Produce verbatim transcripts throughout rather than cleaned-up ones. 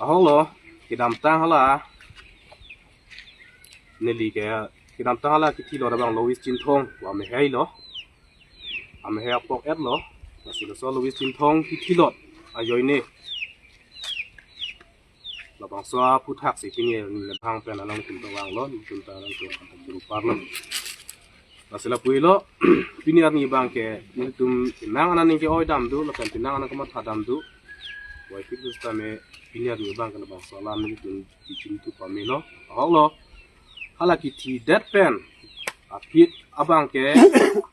Ahok lo, kedamtang hala, neli ke, kedamtang hala kithilot abang Louis Chinthong, pu amehai lo, amehai apok et lo, lasi laso Louis Chinthong kithilot ajoine. Labangso aphuthak si pini arni labang pen alangtum ta vanglo, nelitum ta alangtum ta churu parlo. Lasi lapu helo, pini arni abang ke, nelitum penang an aning ke-oi dam do, lapen penang an kamatha dam do. Wai pik dus tame, pini arni abang ke labangso alam nelitum chichim tu pamelo. Ahok lo, hala kithidet pen, aphi abang ke,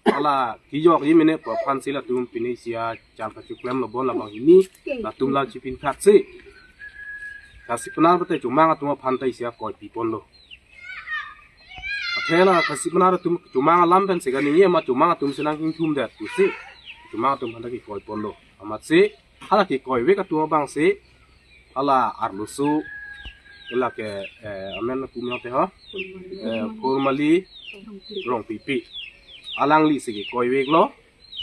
hala kejok ji mene pu aphan si latum pini isi achal kachoklemlo bon labang hini, latum lang chipin khat si. Khasi penang pete chomang atum aphan ta isi akoi pipon lo. Athe la khasi penang atum chomang alam pen si kaningje ma chomang atum si nangkingthum det pusi. Chomang atum aphan ta kekoi pon lo. Amatsi, hala kekoi vek atum abang si, hala arloso, hala ke, eh, amen pu miyong te ho, eh, Phurmali Rongpipi. Alangli si kekoi vek lo,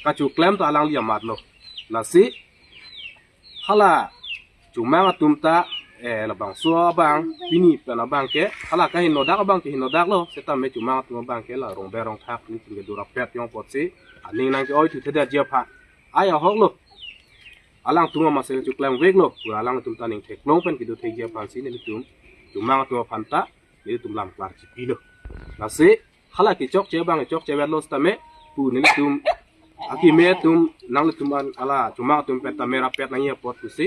kachoklem ta alangli amat lo. Lasi, hala chomang atum ta, eh, labangso abang, pini pen abang ke, hala kahingnodak abang ke hingnodak lo, setame chomang atum abang ke la rongber rongthak nelitum ke durapet yong apotsi, aning nangke-oi thuthedet ji aphan. Ai ahok lo. Alangtum amatsi choklem vek lo, pura alangtum ta aning theklong pen kedo thekji aphan si nelitum, chomang atum aphan ta, nelitum lam klar chipi lo. Lasi, hala kechokche abang, kechokche vet lo setame, pu nelitum, akeme atum, nanglitum an, hala, chomang atum pen ta merapet nangji apot pusi,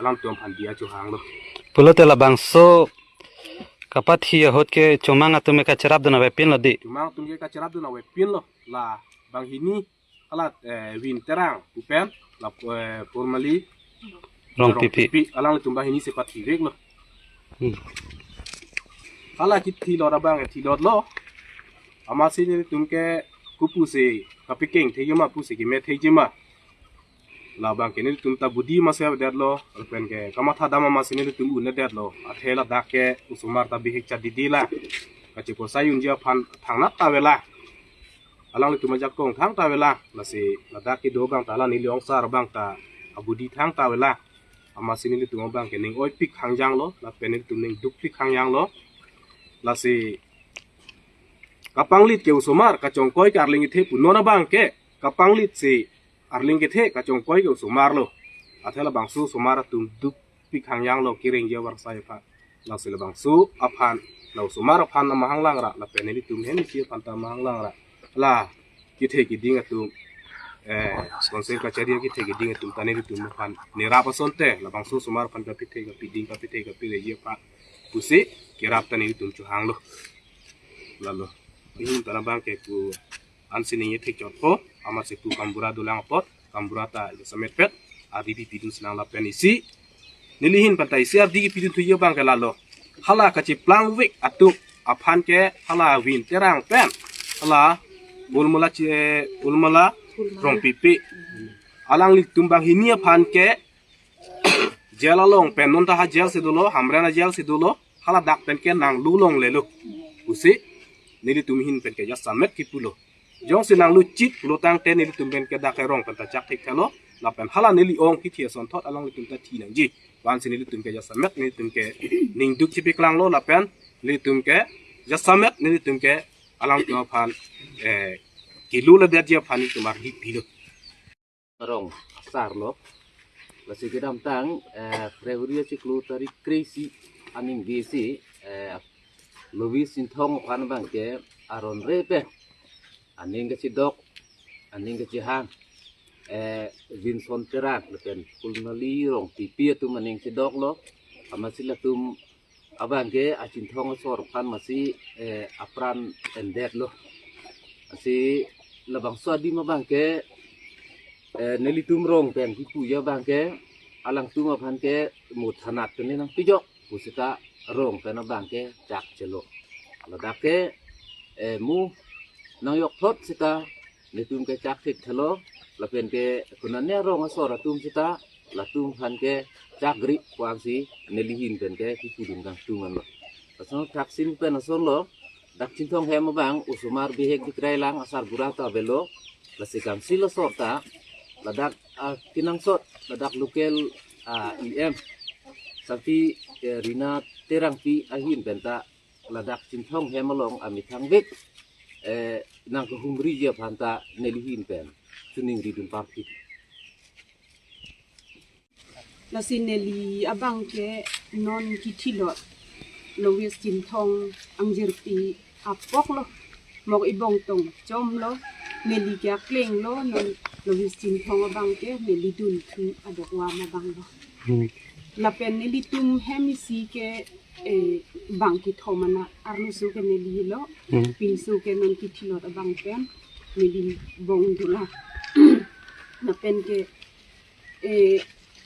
alangtum aphan diya chohang lo. Pulote labangso kapathi ahut ke chomang atum ke kacherap dun avepin lo di. Chomang atum ke kacherap dun avepin lo, labang hini, hala, eh, Vin Terang pu pen, la, eh, Phurmali Rongpipi. Rongpipi, alanglitum abang hini si pathi vek lo. Hmm. Hala kithilot abang, eh, thilot lo. Amatsi nelitum ke kopusi kapekeng thekji ma pusi keme thekji ma. Labang ke nelitum ta budi amatsi avedet lo, lapen ke kamatha dam amatsi nelitum un-edet lo. Athe ladak ke osomar ta bihek chat didi la. Kacheporsai unji aphan thangnat ta avelang. Alanglitum ajakong thang ta avelang. Lasi ladak kedo abang ta la neli ongsar abang ta abudi thang ta avelang. Amatsi nelitum abang ke ning oipik hangjang lo, lapen nelitum ning dukpik hangjang lo. Lasi kapanglit ke osomar, kachongkoi ke arling kethe pu non abang ke, kapanglit si arling kethe, kachongkoi ke osomar lo. Athe labangso osomar atum dukpik hangjang lo, kereng ji avarsai aphan. Lasi labangso aphan, la osomar aphan amahang lang ra, lapen nelitum hem isi aphan ta amahang lang ra. La kethe keding atum, eh, konsel kachari kethe keding atum ta nelitum aphan nerap asonte, labangso osomar aphan kapithe kapiding kapithe kapireji aphan pusi kerap ta nelitum chohang lo. Lalo, ihin ta labang ke pu ansi ningje thekchot po, amatsi pu kambura dolang apot, kambura ta jasemet pet, ardi pipidun sinang lapen isi. Neli ahin pen ta isi ardi kipidun thuji abang ke lalo. Hala kacheplang vek atum aphan ke hala Vin Terang pen, hala Ulmala che, Ulmala Rongpipi. Alanglitum banghini aphan ke jail along pen, non ta ha jail si dolo, Hamren a jail si dolo, haladak pen ke nanglu longlelo pusi nelitum ahin pen ke jasemet kipulo. Jongsi nangluchit pulo tangte nelitum pen ke dak ke rong pen ta chak thekthelo, lapen hala neli ong kithi asonthot alanglitum ta thi nangji. Ansi nelitum ke jasemet, nelitum ke ning duk chipiklanglo, lapen nelitum ke jasemet, nelitum ke alangtum aphan, eh, kilu ledetji aphan nelitum ardi pilo. Rong asar lo. Lasi kedamtang, eh, February achiklo tarik kre-isi aning ke isi, eh, Louis Chinthong aphan abang ke aron re pen aning kachidok, aning kachihang, eh, Vinson Terang lapen Phurmali Rongpipi atum aning chidok lo. Amatsi latum abang ke a Chinthong asor aphan amatsi, eh, apran endet lo. Lasi labangso adim abang ke, eh, nelitum rong pen kipuji abang ke, alangtum aphan ke mo thanat pen nangpijok pu seta rong pen abang ke chak chelo. Ladak ke, eh, mo nangjokthot seta nelitum ke chak thekthelo, lapen ke konane arong asor atum seta latum aphan ke chak gri pu ansi neli ahin pen ke kipudun kangtung anlo. Lason thaksin pen ason lo, dak Chinthong hem abang osomar bihek bikrai lang, asarbura ta avelo. Lasi Council asor ta, ladak, ah, kenangsot, ladak local, ah, E M, Sangti, eh, Rina Terangpi ahin pen ta ladak Chinthong hem along amethang vek, eh, nangkehumriji aphan ta neli ahin pen chiningri dun parti. Lasi neli abang ke non kithilot Lois Chinthong angjirpi apok lo, Mok Ibong Tongchom lo, neli ke akleng lo, non Lois Chinthong abang ke neli dunthu adokvam abang lo. Hmm. Lapen nelitum hem isi ke, eh, bang kethom ana arloso ke neli lo, Hmm. pinso ke non kithilot abang pen neli bong dolang. Lapen ke, eh,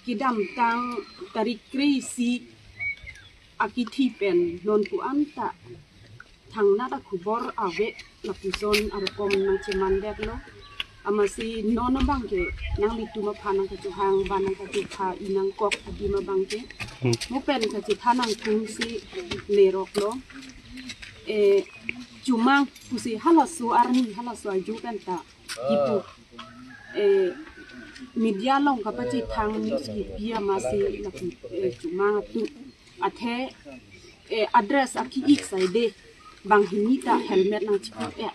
kedamtang tarik kre-isi akithi pen non pu-an ta thangnat akhubor ave lapuson arokom nangcheman det lo. Amatsi non abang ke nanglitum aphan nangkachehang ba nangkachepha inangkok adim abang ke. Hmm. Mo pen kachethan nangtum si lerok lo. Eh, chomang pusi halaso arni halaso ajo pen ta kipu. Eh, media along kapachethang news kipi amatsi lapu, eh, chomang atum. Athe, eh, address aki-ik saide banghini ta helmet nangchipu, eh.